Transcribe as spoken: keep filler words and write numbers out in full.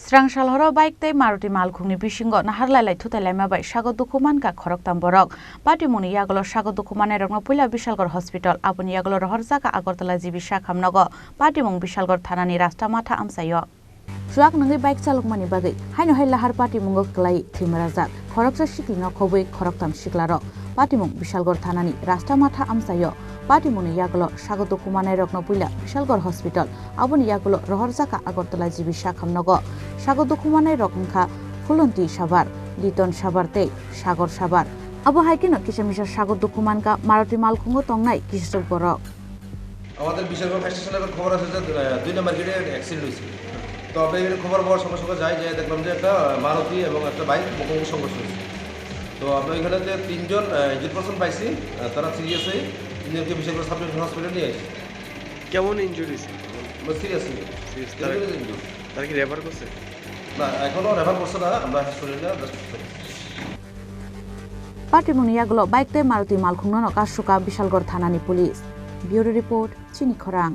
Twrang sal horo bike tei Maruti malkhungni bisingo nahar lailai thutai laima bai sago dukhu mankha khoroktham borok. Patimungni yagulo sago dukhu mannairokno puila Bishalgarh Hospital, aboni yagulo rohorjaka Agartala G B sakhamnogo. Patimung Bishalgarh thanani rasta matha amchaio. Chuak nungwi bike chalokmani bagwi haino hai lahar patimungo kwlai thwimarajak. Khoroksa siklino khobwi khoroktham siklarok. Patimung Bishalgarh thanani rasta matha amchaio. Patimungni yagulo sago dukhu mannairokno puila Bishalgarh Hospital, aboni yagulo rohorjaka Agartala G B sakhamnogo. Sago dukhu mannairok wngkha Phulonti Sabar, Liton Sabar tei Sagor Sabar. Abo hai kheno kisa misa sago dukhu mankha Maruti malkhungo tongnai kisaswk borok. আমাদের বিশালগড় ফায়ার স্টেশনের খবর আছে যে, আহ, দুই নম্বর গেটে একটা অ্যাক্সিডেন্ট হয়েছে। তো আমরা এখানে খবর পাওয়ার সঙ্গে সঙ্গে যাই, যেয়ে দেখলাম যে একটা, আহ, মারুতি এবং একটা বাইক মুখোমুখি সংঘর্ষ হয়েছে। তো আমরা এখানে যে তিনজন, আহ, ইনজুর্ড পারসন পাইছি, আহ, তারা সিরিয়াস হয়ে তিনজনকে বিশালগড় সাব ডিভিশন হসপিটালে নিয়ে আসি। কেমন ইনজুরি? Serious injury. সিরিয়াস। তারা, সিরিয়াস ইনজুরি। তারা কি রেফার করছে? না, এখনো রেফার করছে না, আমরা হসপিটালে just Patimungni yagulo bike tei Maruti malkhungno no kasuka Bishalgarh thanani police. Bureau report, Chini Khorang.